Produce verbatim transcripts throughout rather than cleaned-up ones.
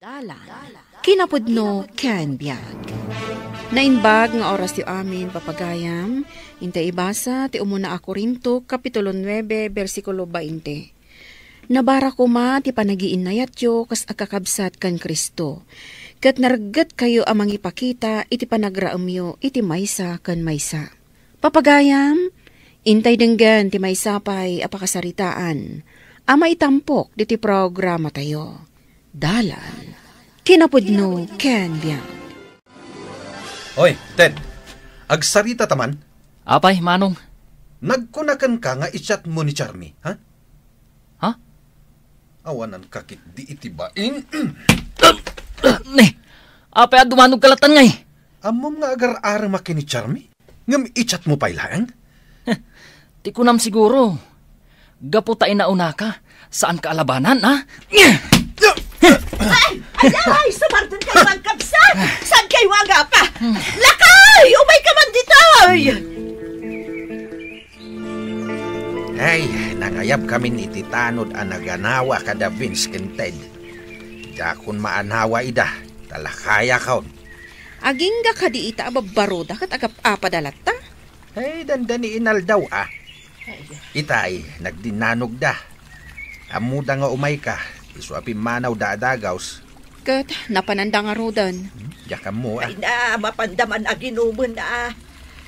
Dalan. Kinapudno ken biag. Naimbag nga orasyo amin, papagayam. Intay ibasa ti umuna a Corinto, Kapitulo nuebe, bersikulo bainte. Nabara koma ti panagiinnayatyo kas agkakabsat ken Cristo, ket nareggetkayo a mangipakita iti panagraemyo iti maysa ken maysa. Papagayam, intay denggen ti maysa pay a pakasaritaan a maitampok ditoy programatayo. Dalan, kinapudno ken biag. Oy, Ted, agsarita ta man? Apay, Manong? Nagkuna kenka nga i-chat mo ni Charmy, ha? Ha? Awanan ka ketdi iti bain. Ne, apay a dumanog ka latta ngay? Ammom nga agar-aremak ken ni Charmy? Ngem i-chat mo pay laeng? Ti kunam siguro, gapu ta inaunaka, saan ka alabanan, ha? Ay! Ay! Ay! Sumardengkayo, agkabsat! Saan kayo agapa? Lakay! Umayka man ditoy! Ay, nangayabkamin iti tanod a naganawa kada Vince ken Ted. Diakon maanawa ida, ta lakayakon. Agingga kadi ita a babbaroda ket agap-apada latta? Ay, dandani inaldaw, a. Itay, nagdinnanogda. Ammoda nga umayka, isu a pimmanawda a dagaws. Ket napananda ngaruden. Hmm, diak ammo, a. Ay na, mapanda man aginumen, a.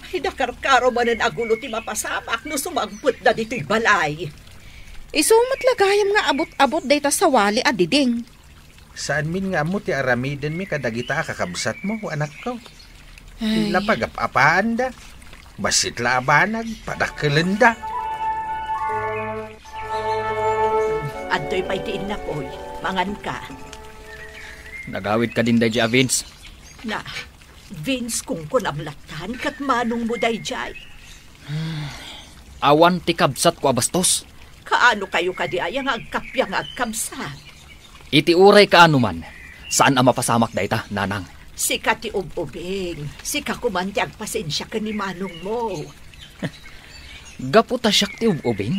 Ay, nakarkaro manen a gulo ti mapasamak no sumangpetda ditoy balay. Isu met la gayam nga abut-abut dayta sawali a diding. Saanmin nga ammo ti aramidenmi kadagita a kakabsatmo, anakko. Ay. Ila pagap-apaanda. Bassit la a banag, padakkelenda. Adtoy pay ti innapoy, manganka. Nagawid kadin daydiay a Vince? Na, Vince, kunkunam lattan, ket manongmo daydiay? Awan ti kabsatko a bastos. Kaano kayo kadi aya nga agkappia nga agkabsat? Iti uray kaano man, saan a mapasamak dayta, nanang. Sika ti ub-ubing. Sika koman ti agpasensia ken ni manongmo. Gapu ta siak ti ub-ubing?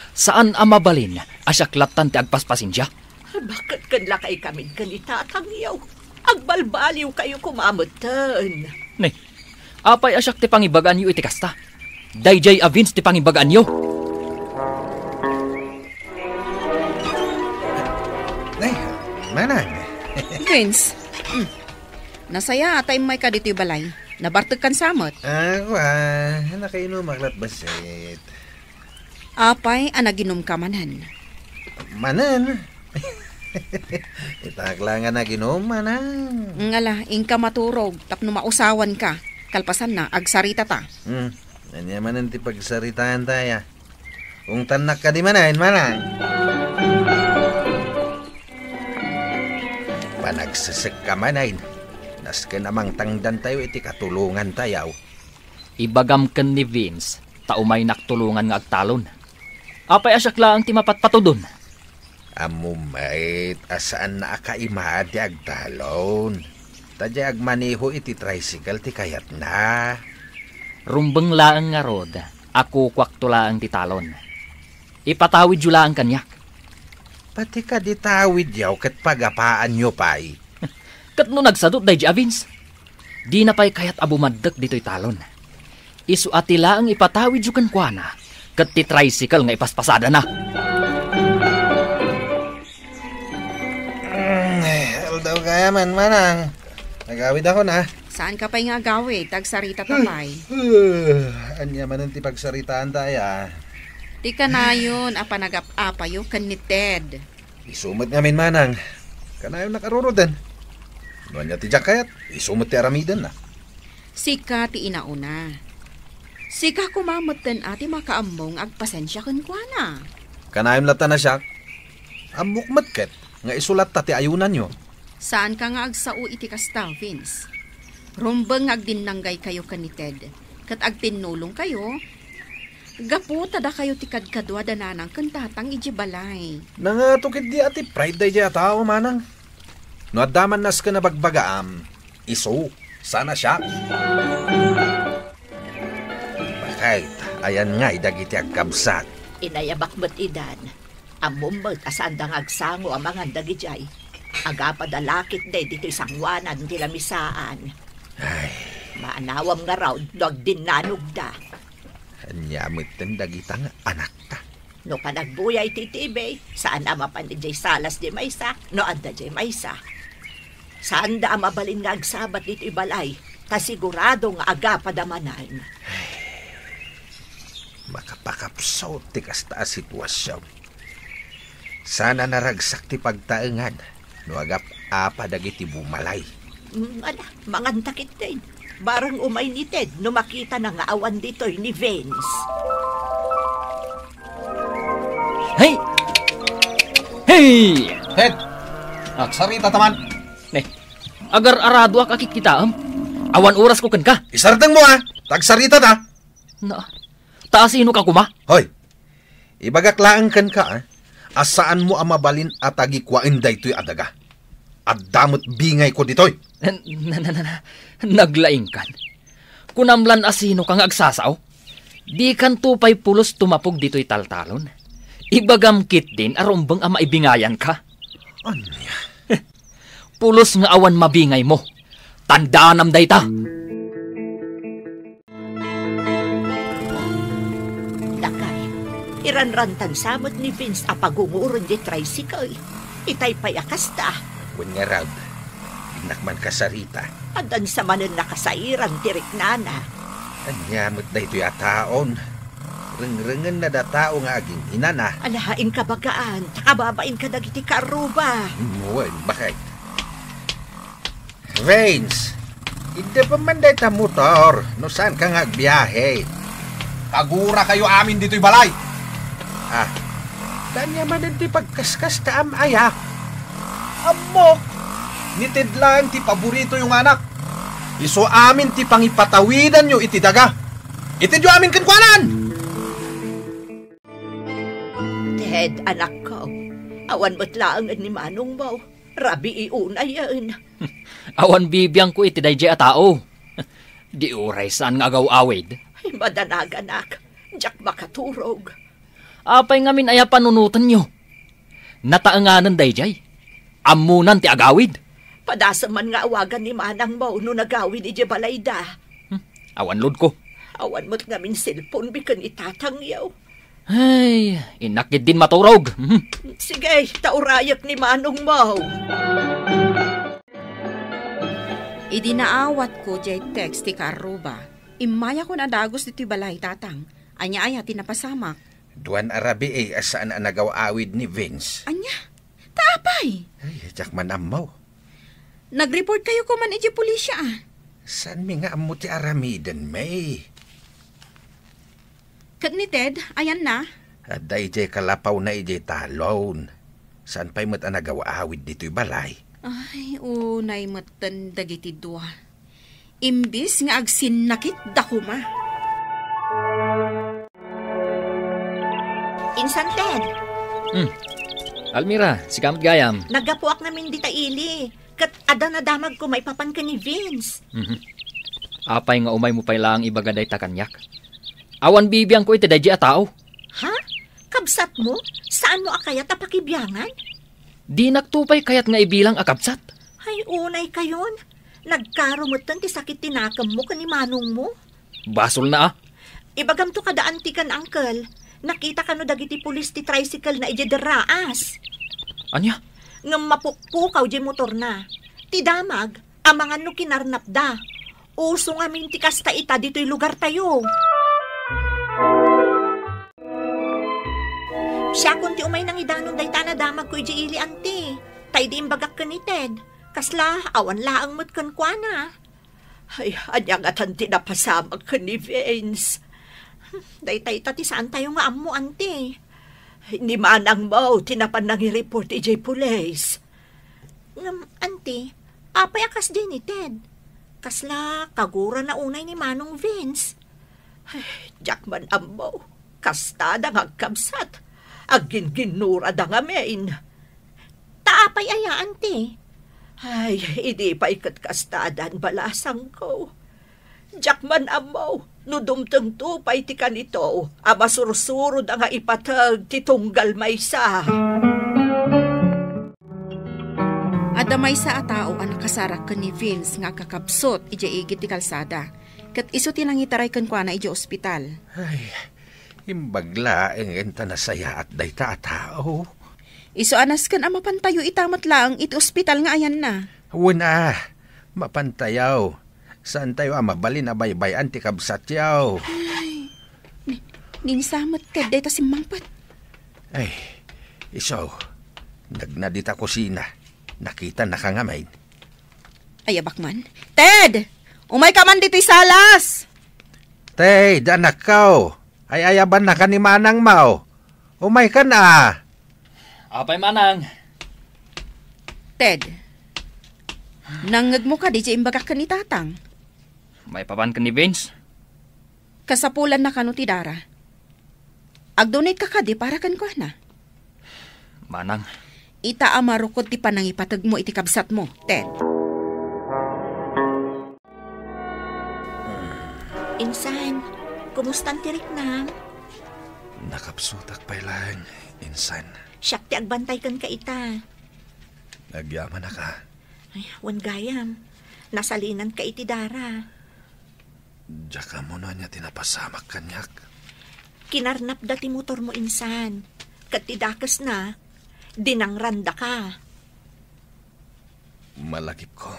Saan a mabalin a siak lattan ti agpaspasensia? Baket ken lakay kamin ken ni tatangyo? Agbalbaliw kayo koma metten. Ne, apay a siak ti pangibagaanyo iti kasta? Daydiay a Vince ti pangibagaanyo. Nay, manang. Vince, mm. Nasayaat a immayka ditoy balay. Nabartekkan sa met. Ako, a, nakainumak lat bassit. Apay a naginumka manen? Manen? Itak la nga naginum, manang. Ngala, inka maturog tapno mausawanka. Kalpasanna, agsaritata. Hmm. Ania manen ti pagsaritaanta, aya? Ungtannak kadi manen, manang. Panagsesekka manen. Nasken a mangtangdantayo iti katulongantayo. Ibagam ken ni Vince ta umaynak tulongan nga agtalon. Apay a siak laeng ti mapatpatudon? Ammom met a saanna a kaimaad ti agtalon. Ta diay agmaneho iti tricycle ti kayatna. Rumbeng laeng ngarud a kukuakto laeng ti talon. Ipatawidyo laeng kaniak. Pati kadi tawidyo ket pagapaanyo pay. Ket no nagsadut daydiay a Vince? Dina pay kayat a bumaddek ditoy talon. Isu a ti laeng ipatawidyo kenkuana, ket ti tricycle nga ipaspasadana. Mm, aldaw gayam, manang. Nagawidakon, a. Saanka pay nga agawid, ta agsarita ta pay. Ania manen ti pagsaritaanta, aya? Ti kanayon a panagap-apayo ken ni Ted. Isu met ngamin, manang. Kanayonnak a ruroden. No ania ti diak kayat, isu met ti aramidenna. Sika ti inauna. Sika koma metten a ti makaammo nga agpasensia kenkuana. Kanayon latta a siak. Ammok met ket nga isu latta ti ayonanyo. Saanka nga agsao iti kasta, Vince. Rumbeng nga agdinnanggaykayo ken ni Ted, ket agtinnulongkayo, gapu ta dakayo ti kadkadua da nanang ken tatang idiay balay. Nangato ketdi a ti pride daydiay a tao, manang. No adda man nasken a bagbagaam, isu, saan a siak. Bakit? Ayan ngay dagiti agkabsat. Inayabak met idan. Ammom met a saanda nga agsango a mangan dagidiay. Agapada lakit daytoy sangoanan ti lamisaan. Ay. Maanawam ngarud no agdinnanogda. Ania metten dagita nga anakta? No panagbuya iti T V, saan a mapan idiay salas di maysa, no adda diay maysa. Saanda a mabalin nga agsabat ditoy balay, ta sigurado nga agapada manen. Makapakapsut ti kasta a situasion. Saan a naragsak ti pagtaengan no agap-apa dagiti bumalay. Mm, ala, manganta ketdin. Barang umay ni Ted no makitana nga awan ditoy ni Vince. Hey! Hey! Ted! Agsarita ta man. Ne, agar-aradoak a kitkitaem. Awan orasko kenka. Isardengmo, a. Tagsarita ta. Na, ta asino ka koma? Hoy, ibagak laeng kenka, a, a saanmo a mabalin a tagikuaen daytoy a daga. Adda met bingayko ditoy. Na, na, na, na, na. Naglaingkan. Kunam lan asino ka nga agsasao? Dikanto pay pulos tumapog ditoy taltalon. Ibagam ketdin a rumbeng a maibingayanka. Ania? Pulos nga awan mabingaymo. Tandaanam dayta. Lakay, iranrantan sa met ni Vince a pagunguron di tricycle. Itay pay a kasta. Wen ngarud, dinak man kasarita. Addan sa manen nakasairan ti riknana. Ania met daytoy a taon? Rengrengenna da tao nga aging-inana. Alaen kabagaan, ta kababain kadagiti kaarruba. Mm, wen, bakit? Vince, iddepem man dayta motor no saanka nga agbiahe. Kagurakayo amin ditoy balay. Ah, ania manen ti pagkaskasta am aya? Ammok, ni Ted laeng ti paboritoyo nga anak. Isu amin ti pangipatawidanyo iti daga. Itedyo amin kenkuanan! Ted, anakko, awan met laengen ni manongmo. Rabii unayen. Awan bibiangko iti daydiay a tao. Di uray saan nga agaw-awid. Ay, madanaganak. Diak makaturog. Apay ngamin aya panunotenyo? Nataenganen daydiay. Ammonan ti agawid. Padasem man nga awagan ni manangmo no nagawid idiay balayda. Hmm, awan loadko. Awan met ngamin cellphone mi ken ni tatangyo. Ay, innak ketdin maturog. Mhm. Sige, ta urayek ni manongmo. Idi naawatko diay text ti kaarruba, immayakon a dagus ditoy balay, Tatang. Ania aya ti napasamak? Duan a rabii a saan a nagaw-awid ni Vince. Ania? Ta apay? Ay, diak man ammo. Nag-report kayo koma idiay pulisya, a? Saanmi nga ammo ti aramiden, May? Ket ni Ted, ayanna? Adda idiay kalapawna idiay talon. Saan pay met a nagaw-awid ditoy balay? Ay, unay metten dagiti dua. Imbis nga agsinnakitda koma. Insan, Ted. Hmm. Almira, sika met gayam. Naggapuak ngamin dita ili. Ket adda nadamagko maipapan ken ni Vince. Mhm. Apay nga umaymo pay laeng ibaga dayta kaniak? Awan bibiangko iti daydiay a tao. Ha? Kabsatmo? Saanmo a kayat a pakibiangan? Dinakto pay kayat nga ibilang a kabsat. Ay, unay kayon. Nagkaro metten ti sakit ti nakemmo ken ni manongmo. Basolna, a. Ibagamto kada anti ken uncle. Nakita kano dagiti pulis ti tricycle na idiay derraas. Ania? Ngem mapukpukaw diay motorna. Ti damag, amangan no kinarnapda. Uso ngamin ti kasta ita ditoy lugartayo. Siakon ti umay nangidanon dayta a nadamagko idiay ili, anti. Ta idi imbagak ken ni Ted, kasla awan laeng met kenkuana. Ay, ania ngatan ti napasamak ken ni Vince? Daytayta ti saantayo nga ammo, anti. Ni manangmo ti napan nangireport idiay pulis. Ngem, anti, apay a kasdiay ni Ted? Kasla kagurana unay ni Manong Vince? Ay, diak man ammo. Kastada nga agkabsat. Agginginnurada ngamin. Ta apay aya, anti? Ay, idi pay ket kastadan, balasangko. Diak man ammo no dumtengto pay ti kanito a masursuroda nga ipateg ti tunggal maysa. Adda maysa a tao a nakasarak ken ni Vince nga agkakabsut idiay igid ti kalsada, ket isu ti nangitaray kenkuana idiay ospital. Ay, imbag laeng ta nasayaat dayta a tao. Isu a nasken a mapantayo ita met laeng iti ospital nga ayanna. Wen a, mapantayo. Saantayo a mabalin a baybay-an ti kabsatyo. Ay, ni-, ninsa met Ted dayta simmangpet. Ay, isu, nagna dita kusina. Nakitannaka ngamin. Ayabak man. Ted! Umayka man ditoy salas! Ted, anakko! Ay-ayabannaka ni manangmo. Umaykan a. Apay, manang? Ted, nangngegmo kadi ti imbagak ken ni tatang? Maipapan ken ni Vince? Kasapulanna kano ti dara? Agdunayka kadi para kenkuana? Manang. Ita a marukod ti panangipategmo iti kabsatmo, Ted. Insan, kumustan ti riknam? Nakabsutak pay laeng, insan. Siak ti agbantay kenka ita. Agyamanak a. Ay, wen gayam. Nasalinanka iti dara. Diak ammo no ania ti napasamak kaniak. Kinarnapda ti motormo insan. Ket ti dakesna, dinangrandaka. Malagipko.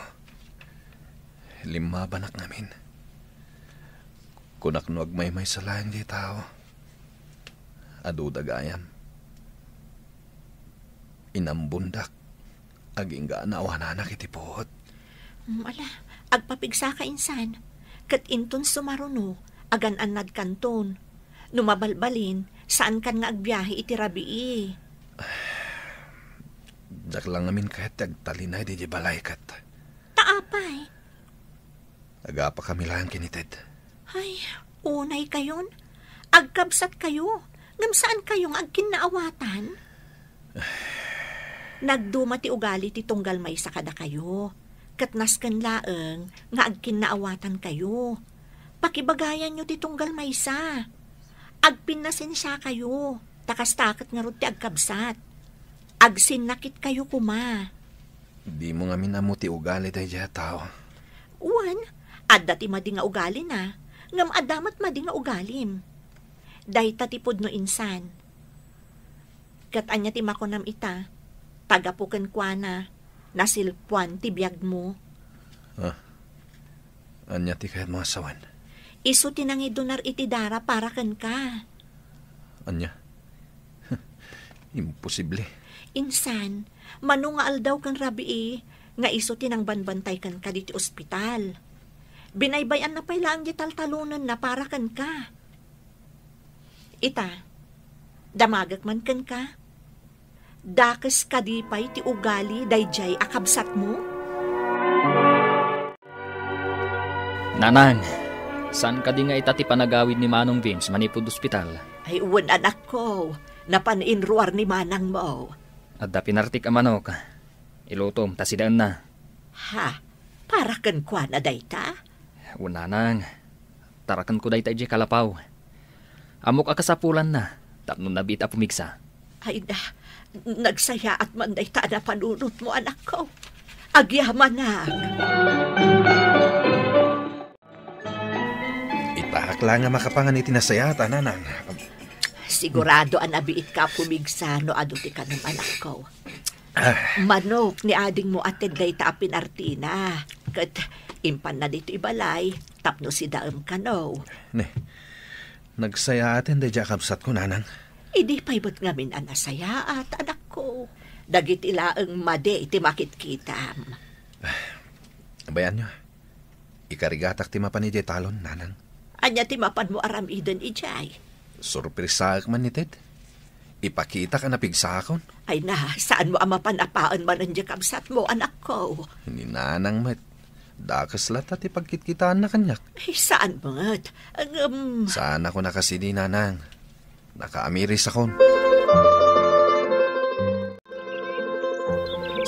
Limmabanak ngamin. Kunak no agmaymaysa laeng diay tao. Aduda gayam. Inambondak. Agingga a naawananak iti puot. Mm, ala, agpapigsaka insan. Ket inton sumaruno, agan-annadkanton. No mabalbalin, saankan nga agbiahe iti rabii. Diak la ngamin kayat ti agtalinaed idiay balay ket. Ta apay? Agapakami laeng ken ni Ted. Ay, unaykayon. Agkabsatkayo, ngem saankayo nga agkinnaawatan? Nagduma ti ugali ti tunggal maysa kadakayo, ket nasken laeng nga agkinnaawatankayo. Pakibagayanyo ti tunggal maysa. Agpinnasensiakayo, ta kasta ket ngarud ti agkabsat. Agsinnakitkayo koma. Dimo ngamin ammo ti ugali daydiay a tao. Wen, adda ti madi nga ugalina, ngem adda met madi nga ugalim. Dayta ti pudno insan. Ket ania ti makunam ita? Ta gapu kenkuana, nasilpuan ti biagmo. Ah, ania ti kayatmo a sawen? Isu ti nangidunar iti dara para kenka. Ania? Imposible. Insan, mano nga aldaw ken rabii nga isu ti nangbanbantay kenka diti ospital. Binaybay-anna pay laeng di taltalonenna para kenka. Ita, damagek man kenka. Dakes kadi pay ti ugali daydiay a kabsatmo? Nanang, saan kadi nga ita ti panagawid ni Manong Vince manipud ospital? Ay, wen, anakko. Napan inruar ni manangmo. Adda pinartik a manok. Ilutom ta sidaenna. Ha? Para kenkuana dayta? Wen, nanang. Tarakenko dayta idiay kalapaw. Ammok a kasapulanna tapno nabiit a pumigsa. Ay na, nagsayaat man dayta a napanunotmo, anakko. Agyamanak. Itaak la nga makapangan iti nasayaat a nanang. Sigurado a nabiitka a pumigsa no adu ti kanem, anakko. Ah. Manok ni adingmo a Ted dayta a pinartina. Ket impanna ditoy balay tapno sidaem kano. Ne, nagsayaaten daydiay a kabsatko, nanang. Idi pay met ngamin a nasayaat, anakko. Dagiti laeng madi ti makitkitam. Bayanyo. Ikarigatak ti mapan idiay talon, nanang. Ania ti mapanmo aramiden idiay? Sorpresaek man ni Ted. Ipakitak a napigsakon. Ay na, saanmo a mapan-apaen manen diay kabsatmo, anakko? Ni nanang met. Dakes latta ti pagkitkitaanna kaniak. Ay, saan met? Ngem, saanakon a kasidi, nanang. Nakaamirisakon.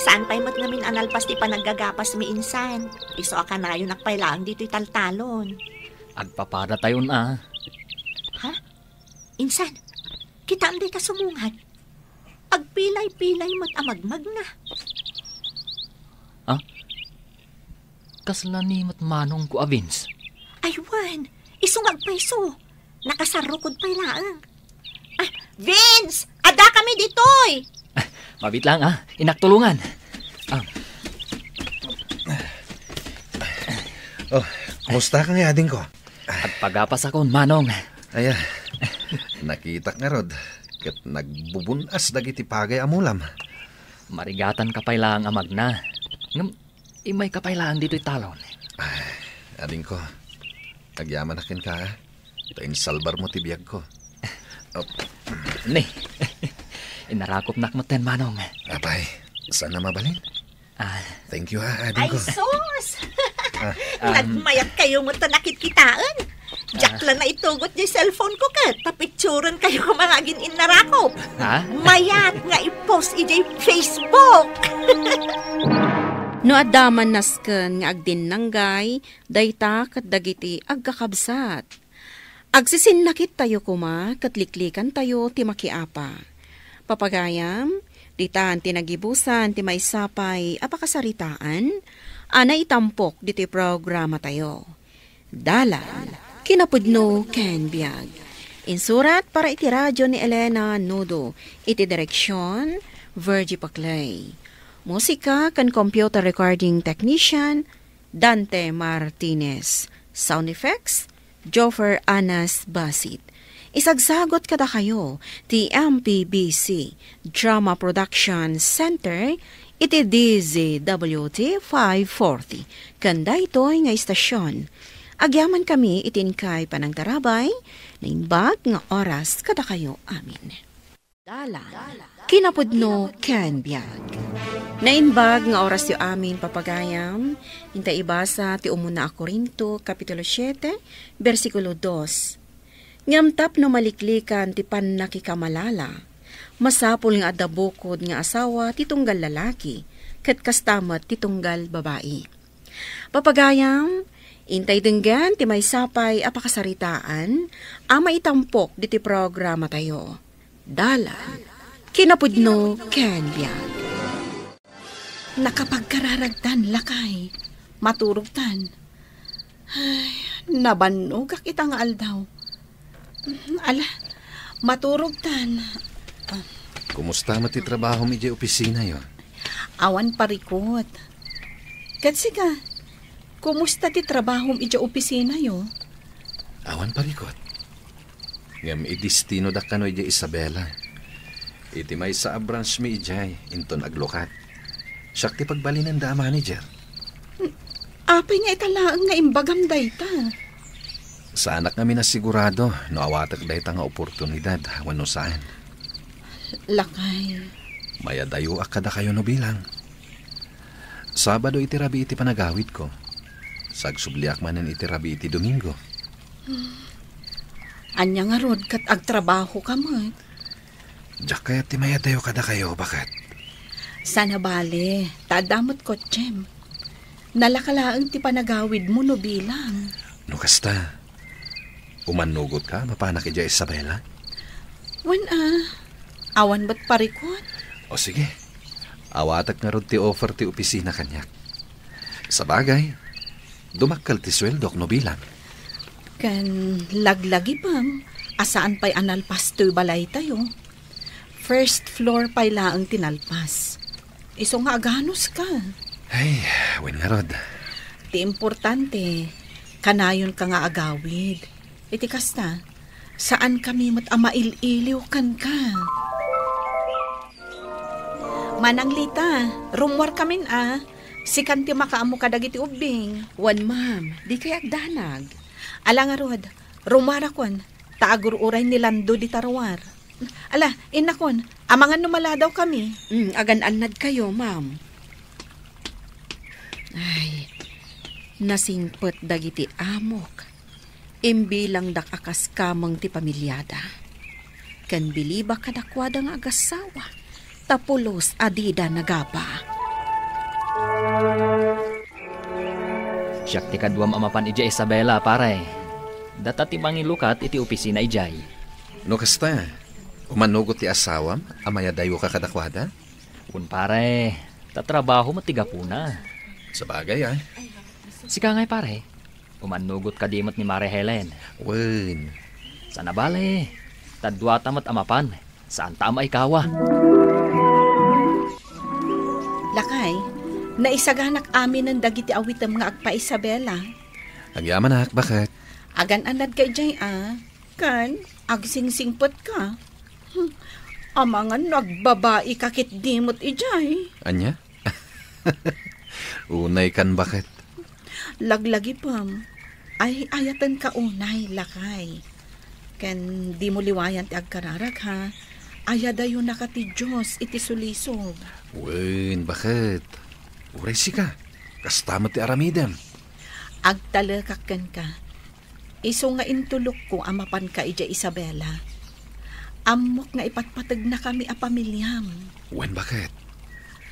Saan pay met ngamin a nalpas ti panaggagapasmi insan. Isu a kanayonak pay laeng ditoy taltalon. Agpapadatayon a. Ha? Insan, kitaem dayta sumungad. Agpilay-pilay met a magmagna. Kasla ni met manongko a Vince. Ay, wen, isu nga agpayso. Nakasarrukod pay laeng. Ah, Vince, adda kami ditoy. Ah, mabit lang, ah. Innak tulungan. Ah. Oh, kumusta ka nga, adingko? Agpagapasakon, manong. Aya, nakitak ngarud, ket nagbubun-as dagiti pagay a mulam. Marigatan ka pay laeng a magna. Ngem, immay ka pay laeng ditoy talon. Ay, adingko, agyamanak kenka, a. Ta insalbarmo ti biagko. Op. Ni, inarakopnak metten, manong. Apay, saan na mabalin? Ah. Thank you, ha, Ay, adingko. Sus! Ah, um, Nagmayat kayo mo ta nakitkitaen. Diak Ah. lang naitugot di cellphone ko ket tapicturen kayo nga mga agin-innarakop. Ha? Mayat nga i-post ijay Facebook. No adda man nasken nga agdinnanggay, dayta ket dagiti agkakabsat. Agsisinnakit tayo koma ket liklikan tayo ti makiapa. Papagayam, ditan ti nagibusan ti maysa pay a pakasaritaan a naitampok ditoy programa tayo. Dalan, kinapudno ken biag. Insurat para iti radio ni Elena Nudo, iti direksyon, Virgie Paclay. Musika ken computer recording technician, Dante Martinez. Sound effects, Joffer Anas Basit. Isagsagot kadakayo ti M P B C Drama Production Center iti D Z W T five forty. Ken daytoy nga istasyon, agyaman kami iti inkay panangtarabay, naimbag nga oras kadakayo amin. Dalan, kinapudno ken biag. Naimbag nga orasyo amin, papagayam, inta ibasa ti umuna a Corinto, Kapitulo siete, bersikulo dos. Ngem tapno maliklikan ti pannakikamalala, masapul nga adda bukod nga asawa ti tunggal lalaki, ket kasta met ti tunggal babai. Papagayam, intay denggen ti maysa pay a pakasaritaan a maitampok ditoy programa tayo. Dalan, kinapudno ken biag. Nakapagkararagtan, lakay. Maturogtan. Ay, nabannogak ita nga aldaw. Ala, maturogtan. Ah. Kumusta met ti trabahom idiay opisinayo? Awan parikot. Ket sika, kumusta ti trabahom idiay opisinayo? Awan parikot. Ngem idestinodak kano idiay Isabela. Iti maysa a branch mi idiay, inton aglukat. Siak ti pagbalinenda a manager. Apay nga ita laeng nga imbagam dayta? Saanak ngamin a sigurado no awatek dayta nga oportunidad wenno saan. Lakay. Mayadayoak kadakayo no bilang. Sabado iti rabii ti panagawidko. Sagsubliak manen iti rabii ti Domingo. Ania ngarud ket agtrabahoka met? Diak kayat ti mayadayo kadakayo, baket. Saan a bale, ta adda met kotsem. Nalaka laeng ti panagawidmo no bilang. No kasta, umannugotka mapanak idiay Isabela? Wen a, awan met parikot. O sige, awatek ngarud ti offer ti opisina kaniak. Sabagay, dumakkel ti sueldok no bilang. Ken laglagipem a saan pay a nalpas toy balaytayo. First floor pay laeng ti nalpas. Isu nga aganuska. Ay, wen ngarud. Ti importante, kanayonka nga agawid. Iti kasta, saankami met a mail-iliw kenka. Manang Lita, rummuarkamin a. Sikan ti makaammo kadagiti ubbing. Wen, ma'am, dikay agdanag. Ala ngarud, rummuarakon, ta agur-uray ni Lando dita ruar. Ala, innakon, amangan no maladawkami. Mm, agan-annadkayo, ma'am. Ay, nasingpet dagiti amok. Imbilangdak a kas kameng ti pamiliada. Ken bilibak kadakuada nga agasawa, ta pulos a dida nagapa. Siak ti kaduam a mapan idiay Isabela, pare. Data ti mangilukat iti opisina idiay. No kasta, umannugot ti asawam a mayadayoka kadakuada? Wen, pare, ta trabaho met ti gapuna. Sabagay, a. Sika ngay, pare, umannugot kadi met ni Mare Helen? Wen. Saan a bale, ta duata met a mapan, saanta a maikawa. Lakay, naisaganak aminen dagiti awitem nga agpa-Isabela. Agyamanak, baket? Agan-anadka idiay a. Ken agsingsingpetka. Hmm, amangan no agbabaika ketdi met idiay. Ania? Unay kan, baket? Laglagipem. Ay-ayatenka unay, lakay. Ken dimo liwayan ti agkararag, ha? Ayadayonaka ti Dios iti sulisog. Wen, baket? Uray sika, kasta met ti aramidem. Agtalekak kenka. Isu nga intulokko a mapanka idiay Isabela. Ammok nga ipatpategnakami a pamiliam. Wen, baket?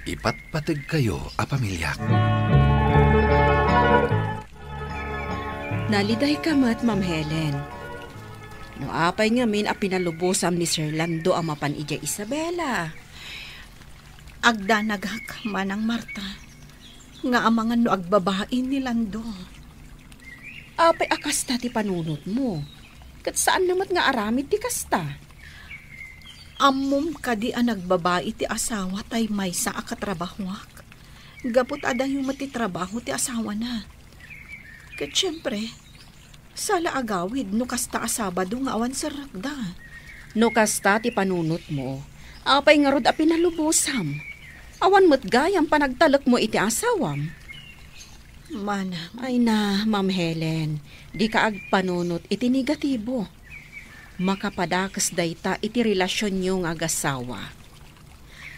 Ipatpategkayo a pamiliak. Nalidayka met, Ma'am Helen. No apay ngamin a pinalubosam ni Sir Lando a mapan idiay Isabela? Agdanagak, Manang Marta, nga amangan no agbabai ni Lando. Apay a kasta ti panunotmo? Ket saanna met nga aramid ti kasta? Ammom kadi a nagbabai ti asawa tay maysa a katrabahoak? Gapu ta adayo met ti trabaho ti asawana. Ket siempre, sala a gawid no kasta a Sabado nga awan serrekda. No kasta ti panunotmo, apay ngarud a pinalubosam? Awan met gayam panagtalekmo iti asawam. Manang. Ay na, Ma'am Helen, dika agpanunot iti negatibo. Makapadakes dayta iti relasionyo nga agasawa.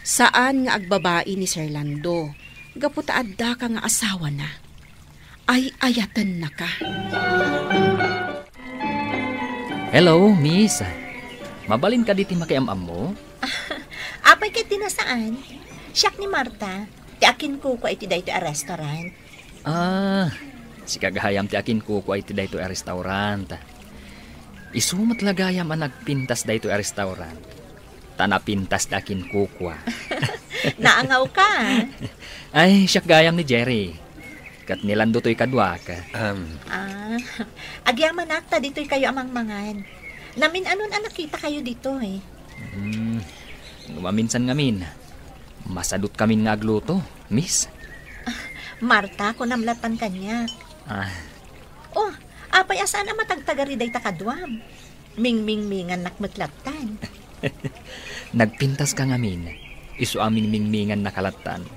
Saan nga agbabai ni Sir Lando, gapu ta addaka nga asawana. Ay-ayatennaka. Hello, miss. Mabalin kadi ti makiam-ammo? Apay ket di nasaan? Siak ni Marta, ti akinkukua iti daytoy a restaurant. Ah, sika gayam ti akinkukua iti daytoy a restaurant. Isu met la gayam a nagpintas daytoy a restaurant. Ta napintas ti akinkukua. Naangawka. Ay, siak gayam ni Jerry. Ket ni Lando toy kaduak. Am. Ah, agyamanak ta ditoykayo a mangmangan. Namin-anon a nakitakayo ditoy. Hmm, no maminsan ngamin, masadutkamin nga agluto, miss. Marta, kunam lattan kaniak. Ah. Oh, apay a saan a matagtagari dayta kaduam? Mingmingmingannak met lattan. Nagpintaska ngamin, isu a mingmingmingannaka lattan.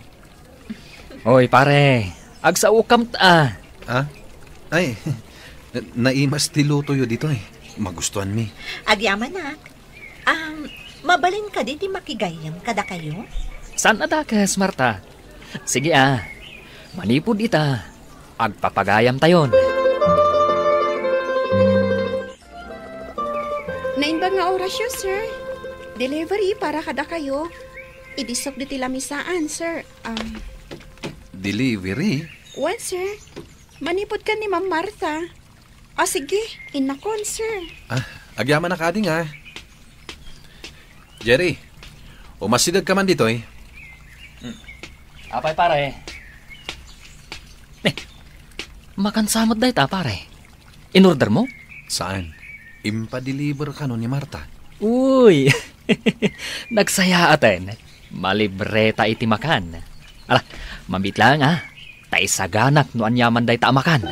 Oy, pare, agsaokam ta. Ah? Ay, na-, naimas ti lutoyo ditoy. Magustuanmi. Agyamanak. Um, mabalin kadi ti makigayyem kadakayo? Saan a dakes, Marta? Sige a. Manipud ita, agpapagayamtayon. Naimbag nga orasyo, sir. Delivery para kadakayo. Idisok ditoy lamisaan, sir. Um, Delivery? Well, sir. Manipud ken ni Ma'am Martha. Ah, sige. Innakon, sir. Ah, agyamanak kadi nga. Jerry, umasidegka man ditoy. Hmm. Apay, pare? Eh, makansa met dayta, pare? Inordermo? Saan? Impadeliver kano ni Martha. Uy! Nagsayaaten. Malibreta iti makan. Ala, mamit laeng, ah. Ta isaganak no aniaman dayta a makan.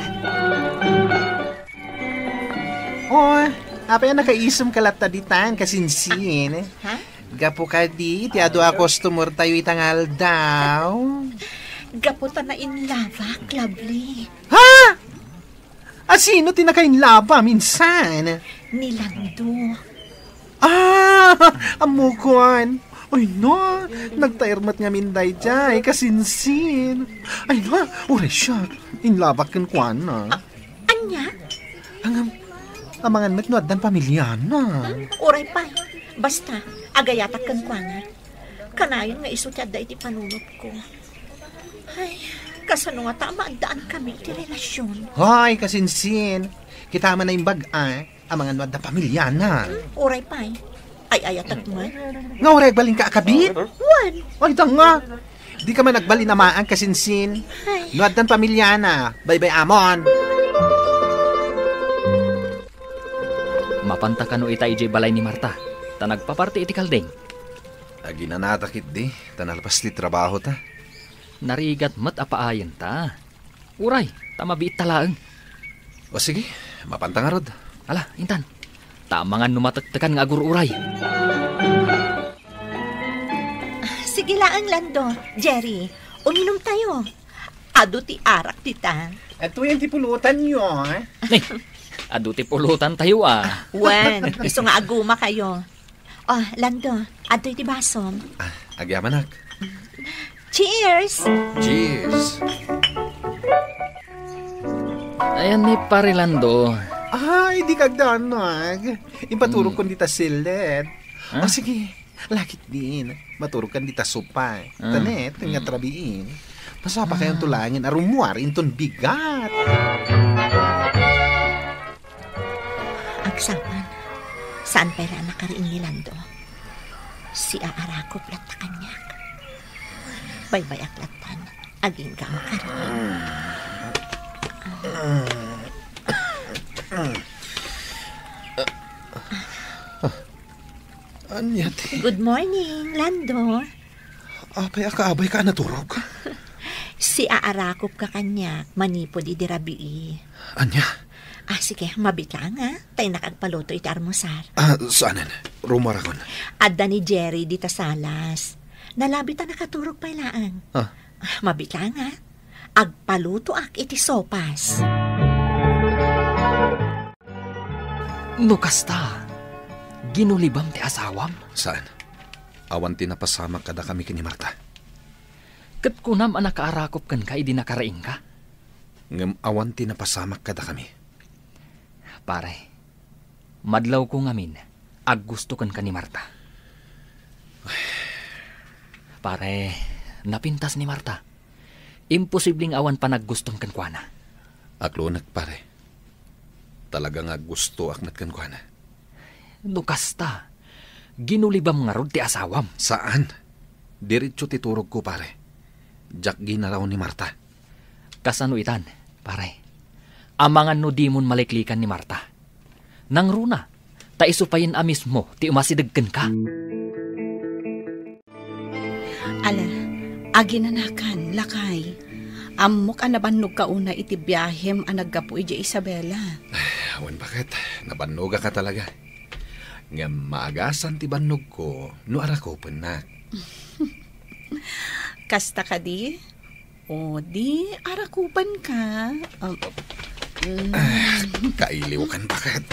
Oh, apay a nakaisumka latta ditan, kasinsin? Ha? Gapu kadi, ti adu a customer tayo ita nga aldaw. Gapu ta nainlabak, lovely. Ha? A sino ti nakainlabam, insan? Ni Lando. Ah, ammokon. Ay na, nagtaer met ngamin daydiay, kasinsin. Ay na, uray siak, inlabak kenkuana. Ah, ania? Ngem, amangan met no addan pamiliana. Hmm, uray pay. Basta, agayatak kenkuana. Kanayon nga isu ti adda iti panunotko. Ay, kasano ngata a maaddaan kami iti relasyon? Hoy, kasinsin. Kita man naimbag, ah. Amangan no adda pamiliana. Hmm, uray pay. Ay-ayatek met. Nga uray agbalinka a kabit? Wen. Ay, danga. Dika man agbalin a maag, kasinsin. Ay. No addan pamiliana, baybay-amon. Mapanta kano ita idiay balay ni Marta, ta nagpaparti iti kalding. Aginanata ketdi, ta nalpas ti trabahota. Narigat met a paayenta. Uray, ta mabiitta laeng. O sige, mapanta ngarud. Ala, intan. Ta amangan no matektekan nga agur-uray. Sige laeng, Lando, Jerry, uminumtayo. Adu ti arak dita. Adu ti pulutanyo, eh? Ni, adu ti pulutantayo, ah. Wen, isu nga agumakayo. Oh, Lando, adtoy ti basom. Ah, agyamanak. Cheers! Cheers! Ayan ni Pare Lando. Ay, dika agdanag. Ipaturog kon dita siled. Ah? O sige, lakit din. Maturog kan dita sopa. Ah. Tanet, nga trabiin. Masapa kayon to langin a rummuar inton bigat. Agsapa, saan pay la a nakariing ni Lando? Siaarakop latta kaniak. Baybayak lattan, agingga a makariing. Ania ti? Good morning, Lando. Apay a kaabay ka a naturog? Siaarakop ka kaniak manipud idi rabii. Ania? Ah, sige, mabitang, ah. Ta innak agpaluto iti armusar. Ah, saanen. Rumuarakon. Adda ni Jerry dita salas. Nalabi ta nakaturog pay laeng. Ah. Ah, mabitang, ah. Agpalutoak iti sopas. No kasta, ginulibam ti asawam? Saan? Awan ti napasamak kadakami ken ni Marta. Ket kunam a nakaarakop kenka idi nakariingka? Ngem awan ti napasamak kadakami. Pare, madlawko ngamin, aggusto kenka ni Marta. Pare, napintas ni Marta. Imposible nga awan panaggustom kenkuana. Aklonek, pare. Talaga nga aggustoak met kenkuana. No kasta, ginulibam ngarud ti asawam? Saan. Diretso ti turogko, pare. Diak ginaraw ni Marta. Kasano itan, pare? Amangan no dimon maliklikan ni Marta. Nangruna, ta isu payen a mismo ti umasideg kenka. Ala, aginanakan, lakay. Ammok a nabannogka unay iti biahem a naggapu idiay Isabela. Wen, baket, nabannogaka talaga. Ngem maagasan ti bannogko no arakupennak. Kasta kadi? O, di, arakupenka. Um, mm. Ah, kailiwkan, baket.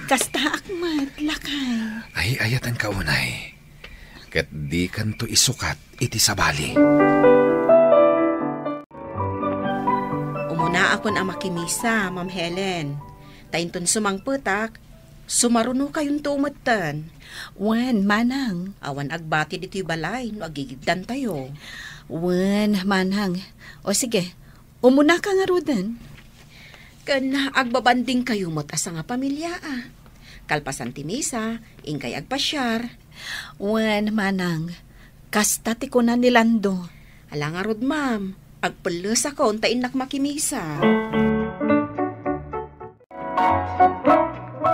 Kastaak met, lakay. Ay, ayatenka unay. Ket dikanto isukat iti sabali. Umunaakon a makimisa, Ma'am Helen. Ta inton sumangpetak, sumarunokayonto metten. Wen, manang. Awan agbati ditoy balay no agigiddantayo. Wen, manang. O sige, umunaka ngaruden. Ken agbabandingkayo met a sangapamilia, a. Kalpasan ti misa, inkay agpasiar. Wen, manang. Kasta ti kuna ni Lando. Ala ngarud, ma'am. Agpellesakon ta innak makimisa.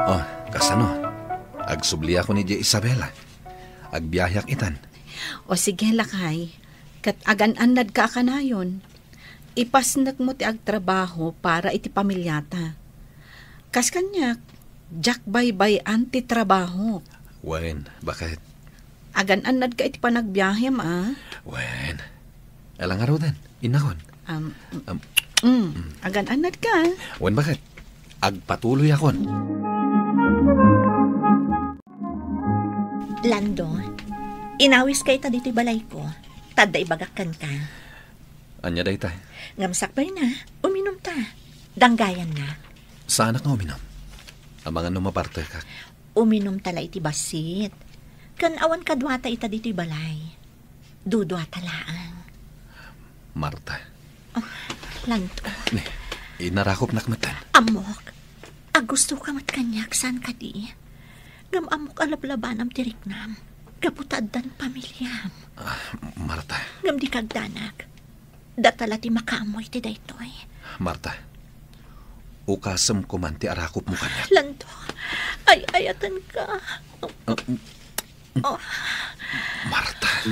Oh, kasano? Agsubliakon idiay Isabela. Agbiaheak itan. O sige, lakay. Ket agan-annadka a kanayon. Ipasnekmo ti agtrabaho para iti pamiliata. Kas kaniak, diak baybay-an ti trabahok. Wen, baket. Agan-annadka iti panagbiahem, a? Wen. Ala ngaruden, innakon. Am, Am, mm, mm. Agan-annadka. Wen, baket. Agpatuloyakon. Lando, inawiska ita ditoy balayko. Ta adda ibagak kenka. Ania dayta? Ngem sakbayna, uminumta. Danggayanna. Saanak nga uminum. Amangan no mapartekak. Uminumta la iti bassit. Ken awan kaduata ita ditoy balay. Duduata laeng. Marta. Oh, Lando. Ni, inarakopnak metten. Ammok. Aggustoka met kaniak, saan kadi? Ngem ammok a lablabanam ti riknam. gapu ta addan pamiliam. Ah, Marta. Ngem dika agdanag. Data la ti makaammo iti daytoy. Marta, ukasem koman ti arakopmo kaniak. Lando, ay-ayatenka. Ah, Oh. Marta.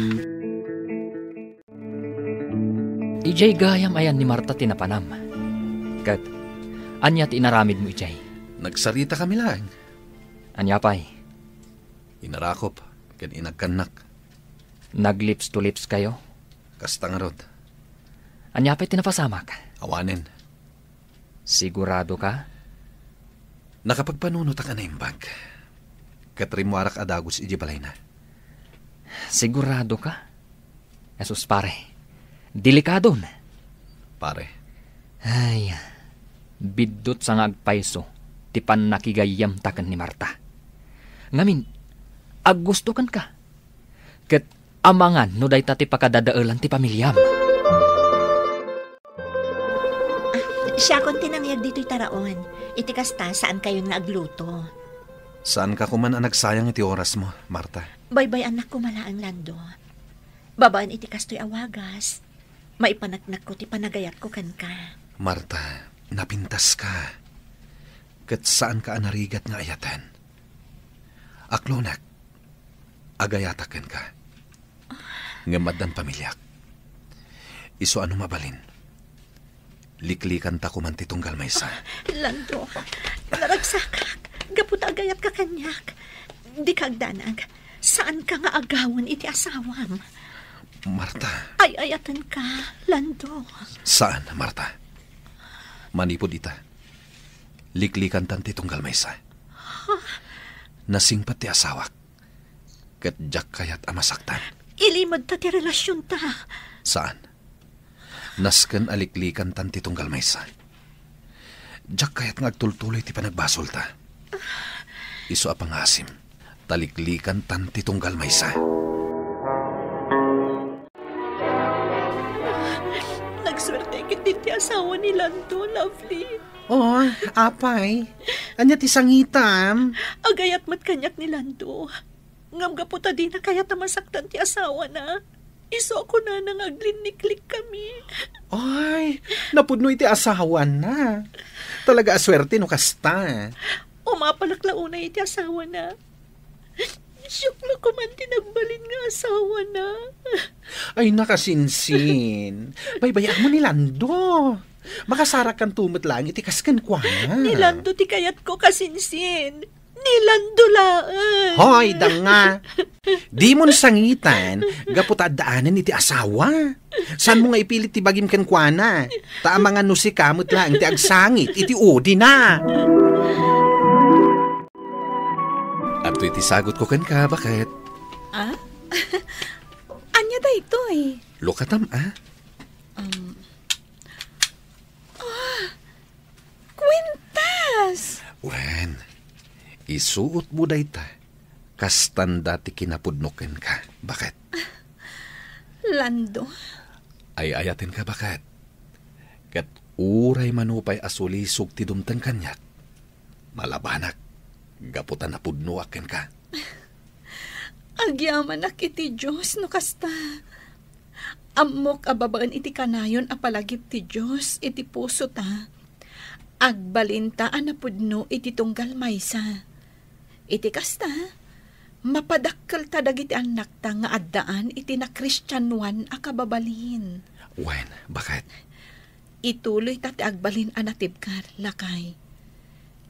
Idiay gayam ayan ni Marta ti napanam. Ket ania ti inaramidmo idiay? Nagsaritakami laeng. Ania pay? Inarakop ken inagkannak. Nag-lips to lips kayo? Kasta ngarud. Ania pay ti napasamak? Awanen. Sigurado ka? Nakapagpanunotak a naimbag. Ket rimmuarak a dagus idiay balayna. Sigurado ka? Asus, pare. Delikadon. Pare. Ay, biddutsa nga agpayso ti pannakigayyemta ken ni Marta. Ngamin, aggusto kenka. Ket amangan no dayta ti pakadadaelan ti pamiliam. Siakon ti nangyeg ditoy taraon. Iti kasta, saankayon nga agluto. Saanka koman a nagsayang iti orasmo, Marta. Baybay-annak koma laeng, Lando. Babaen iti kastoy a wagas, maipaneknekko ti panagayatko kenka. Marta, napintaska. Ket saanka a narigat nga ayaten. Aklonek, agayatak kenka. Ngem addan pamiliak. Isu a no mabalin, liklikanta koman ti tunggal maysa. Lando, naragsakak. Gapu ta agayatka kaniak. Dika agdanag. Saanka nga agawen iti asawam. Marta. Ay-ayatenka, Lando. Saan, Marta. Manipud ita, liklikantan ti tunggal maysa. Nasingpet ti asawak. Ket diak kayat a masaktan. Ilimedta ti relasionta. Saan. Nasken a liklikantan ti tunggal maysa. Diak kayat nga agtultuloy ti panagbasolta. Isu a pangasim, ta liklikantan ti tunggal maysa. Nagsuerte ketdi ti asawa ni Lando, Lovely. Oh, apay. Ania ti sangitam? Agayat met kaniak ni Lando. Ngem gapu ta dina kayat a masaktan ti asawana, isu a kunana nga aglinniklikkami. Ay, napudno iti asawana. Talaga a suerte no kasta. Umapalak la unay iti asawana. Siak la koman ti nagbalin nga asawana. Ay, nakasinsin. Baybay-am ni Lando. Makasarakanto met laeng iti kas kenkuana. Ni Lando ti kayatko, kasinsin. Ni Lando laeng. Hoy, danga. Dimon sangitan, gapu ta addaanen iti asawa. Saanmo nga ipilit ti bagim kenkuana? Ta amangan no sika met laeng ti agsangit iti udina. Adtoy ti sagutko kenka, baket. Ah? Ania daytoy? Lukatam, ah? Um, ah, kwintas! Wen, isuotmo dayta. Kastanda ti kinapudno kenka. Baket? Lando? Ay-ayatenka, baket. Ket uray manupay a sulisog ti dumteng kaniak, malabanak gapu ta napudnoak kenka. Agyamanak iti Dios no kasta. Ammok a babaen iti kanayon a palagip ti Dios iti pusota, agbalinta a napudno iti tunggal maysa. Iti kasta, mapadakkelta dagiti annakta nga addaan iti nakristianoan a kababalin. Wen, baket? Ituloyta ti agbalin a natibker, lakay.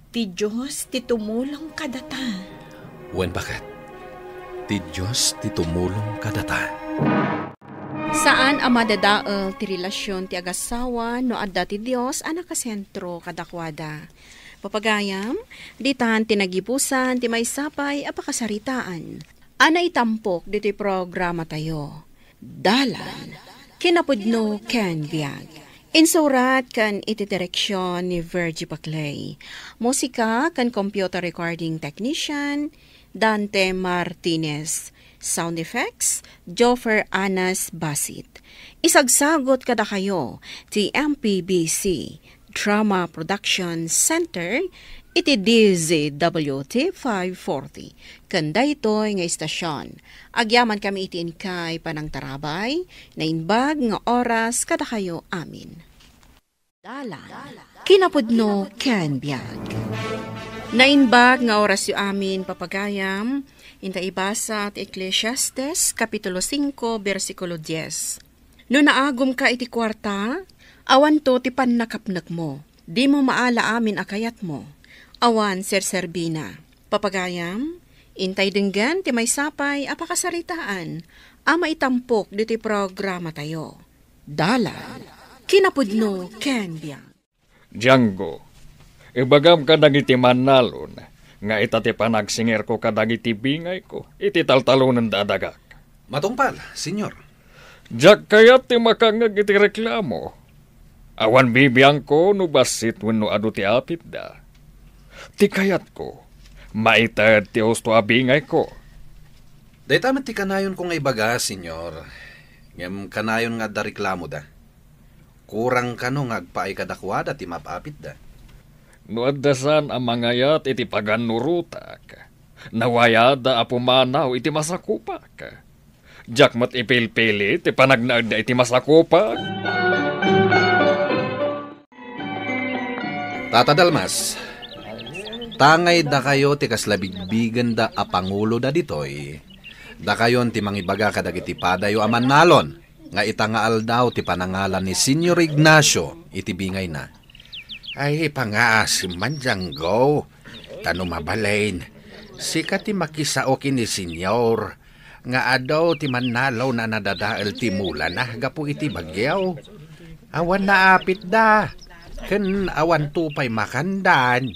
Ti Dios ti tumulong kadata. Wen, baket? Ti Dios ti tumulong kadata. Saan a madadael ti relasion ti agassawa no adda ti Dios a nakasentro kadakuada. Papagayam, ditan ti nagibusan ti maysa pay a pakasaritaan a naitampok ditoy programatayo. Dalan, kinapudno ken biag. Insurat ken iti direksion ni Virgie Paclay. Musika ken computer recording technician, Dante Martinez. Sound effects, Joffer Anas Basit. Isagsagot kadakayo ti M P B C Drama Production Center Iti D Z W T five forty, ken daytoy nga istasion, agyamankami iti inkay panangtarabay, naimbag nga oras kadakayo amin. Dalan, kinapudno ken biag. Naimbag nga orasyo amin, papagayam, inta ibasa ti Eclesiastes, Kapitulo singko, bersikulo dies. No naagumka iti kuarta, awanto ti pannakapnekmo. Dimo maala amin a kayatmo. Awan serserbina. Papagayam, intay denggen ti maysa pay a pakasaritaan a maitampok ditoy programatayo. Dalan, kinapudno ken biag. Django, ibagam kadagiti mannalon nga ita ti panagsingerko kadagiti bingayko iti taltalonenda a dagak. Matungpal, Señor. Diak kayat ti makangngeg iti reklamo. Awan bibiangko no bassit wenno adu ti apitda. Ti kayatko, maited ti husto a bingayko. Dayta met ti kanayonko nga ibaga, Señor. Ngem kanayon nga adda reklamoda. Kurang kano nga agpaay kadakuada ti maap-apitda. No adda saan a mangayat iti pagannurotak, nawayada a pumanaw iti masakupak. Diak met ipilpili ti panagnaedda iti masakupak. Tata Dalmas, tangay dakayo ti kasla bigbigenda a panguloda ditoy, dakayon ti mangibaga kadagiti padayo a mannalon nga ita nga aldaw ti panangalan ni Señor Ignacio iti bingayna. Ay, pangaasim man, Django. Ta no mabalin, sika ti makisao ken ni Señor nga adu ti mannalon a nadadael ti mulana gapu iti bagyo. Awan naapitda, ken awanto pay makandan.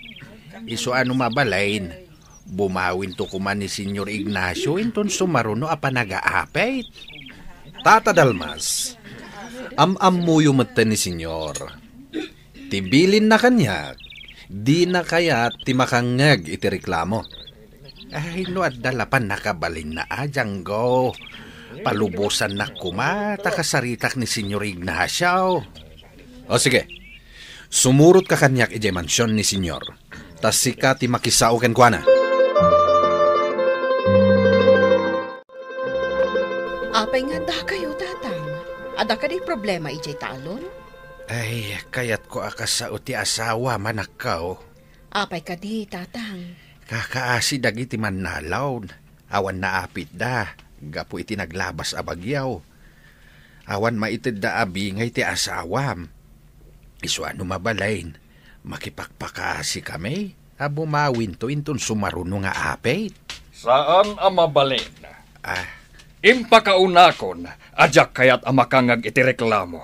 Isu a no mabalin, bumawinto koma ni Señor Ignacio inton sumaruno a panagaapit. Tata Dalmas, am-ammoyo metten ni Señor. Ti bilinna kaniak, dina kayat ti makangngeg iti reklamo. Ay, no adda la pannakabalinna a, Django, palubosannak koma ta kasaritak ni Señor Ignacio. O sige, sumurotka kaniak idiay mansion ni Señor, ta sika ti makisao kenkuana. Apay nga addakayo, Tatang? Adda kadi problema idiay talon? Ay, kayatko a kasao ti asawam, anakko. Apay kadi, Tatang? Kakaasi dagiti mannalon. Awan naapitda gapu iti naglabas a bagyo. Awan maitedda a bingay ti asawam. Isu a no mabalin, makipakpakaasikami a bumawinto inton sumaruno nga apit. Saan a mabalin. Ah. Impakaunakon a diak kayat a makangngeg iti reklamo.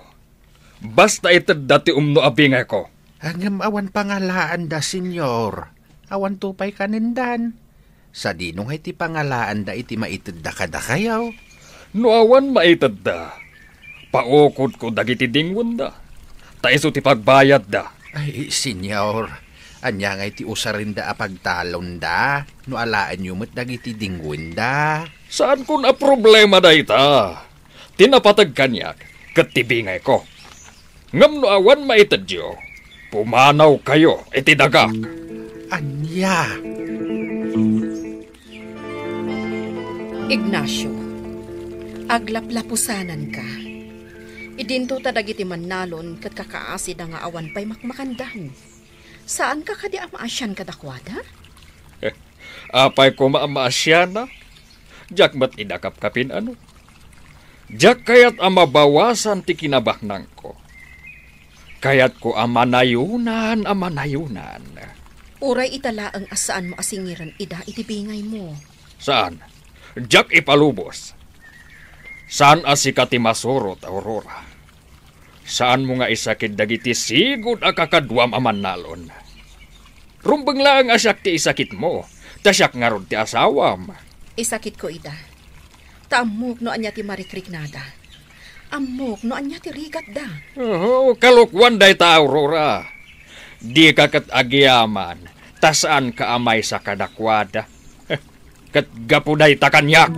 Basta itedda ti umno a bingayko. Ngem awan pangalaanda, Señor. Awanto pay kanendan. Sadino ngay ti pangalaanda iti maitedda kadakayo? No awan maitedda, paukodko dagiti dingwenda, ta isu ti pagbayadda. Ay, Señor, ania ngay ti usarenda a pagtalonda no alaenyo met dagiti dingwenda? Saankon a problema dayta. Ti napateg kaniak ket ti bingayko. Ngem no awan maitedyo, pumanawkayo iti dagak. Ania? Ignacio, aglaplapusananka. Idinto ta dagiti mannalon ket kakaasida nga awan pay makmakandan. Saanka kadi a maasian kadakuada? Apay koma a maasiana? Diak met ida kapkapin-ano. Diak kayat a mabawasan ti kinabaknangko. Kayatko a manayonan a manayonan. Uray ita laeng a saanmo a singiren ida iti bingaymo. Saan. Diak ipalubos. Saan a sika ti masurot, Aurora. Saanmo nga isakit dagiti sigud a kakaduam a mannalon. Rumbeng laeng a siak ti isakitmo, ta siak ngarud ti asawam. Isakitko ida. Ta ammok no ania ti marikriknada. Ammok no ania ti rigatda. Oh, kalokuan dayta, Aurora. Dika ket agyaman, ta saanka a maysa kadakuada. Ket gapu dayta kaniak.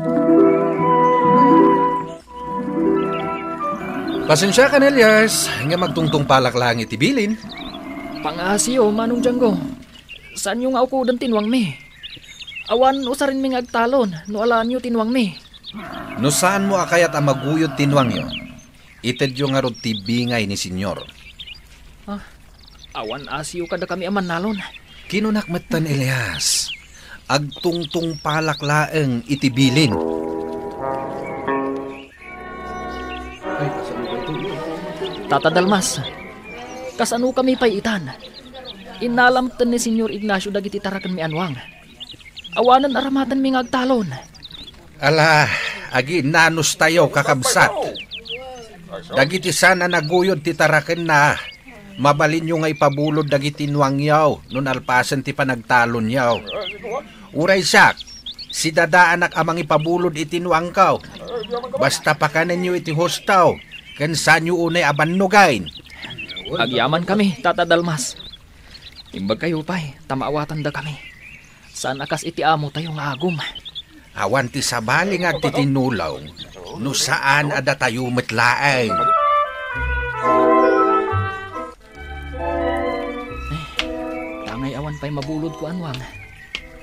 Pasensiakan, Elias, nga magtungtungpalak laeng iti bilin. Pangaasiyo, Manong Django. Saanyo nga ukoden ti nuangmi. Awan usarenmi nga agtalon no alaenyo ti nuangmi. No saanmo a kayat a maguyod ti nuangyo, itedyo ngarud ti bingay ni Señor. Ah, awan asio kadakami a mannalon. Kinunak metten, Elias, agtungtungpalak laeng iti bilin. Tata Dalmas, kasanokami pay itan? Innala metten ni Señor Ignacio dagiti tarakenmi a nuang. Awanen aramatenmi nga agtalon. Ala, aginnanustayo, kakabsat. Dagiti saan a naguyod ti tarakenna, mabalinyo nga ipabulod dagiti nuangyo no nalpasen ti panagtalonyo. Uray siak, sidadaanak a mangipabulod iti nuangko. Basta pakanenyo iti husto, ken saanyo unay a bannogen. Agyamankami, Tata Dalmas. Imbagkayo pay ta maawatandakami. Saan a kas iti amotayo nga agum. Awan ti sabali nga agtitinulong no saan a datayo met laeng. Eh, tangay awan pay mabulodko a nuang.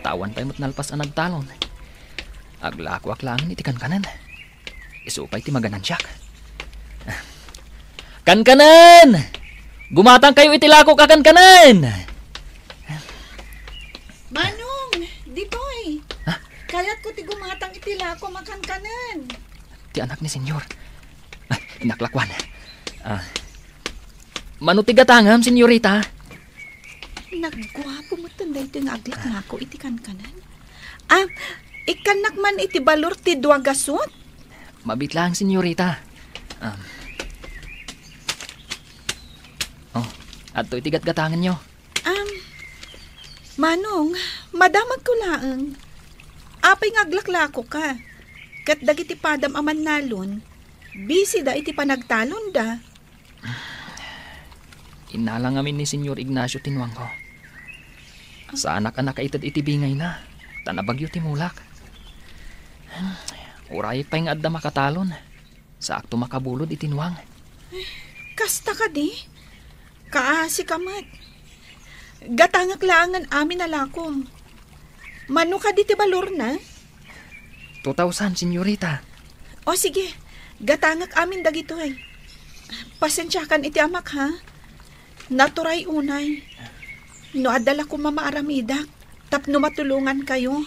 Ta awan pay met nalpas a nagtalon. Aglakoak laengen iti kankanen. Isu pay ti maganansiak. Kankanen! Gumatangkayo iti lakok a kankanen! Manong, ditoy. Ha? Kayatko ti gumatang iti lako a kankanen. Ti anak ni Senyor. Ah, inaklakuan. Ah, mano ti gatangem, senyorita? Nagguapo metten daytoy nga aglaklako iti kankanen. Ah, ikkannak man iti balor ti dua gasut? Mabit laeng, senyorita. Um, oh, adtoy ti gatgatangenyo. Um, Manong, madamagko laeng. Apay nga aglaklakoka? Ket dagiti padam a mannalon, bisida iti panagtalonda. Innala ngamin ni Senyor Ignacio ti nuangko. Saanak a nakaited iti bingayna, ta nabagyo ti mulak. Uray pay nga adda makatalon, saakto makabulod iti nuang. Kasta kadi? Kaasika met. Gatangek laengen amin a lakom. Mano kadi ti balorna? Two thousand, senyorita. O sige, gatangek amin dagitoy. Pasensiakan iti amak, ha? Naturay unay. No adda la koma maaramidak tapno matulongankayo.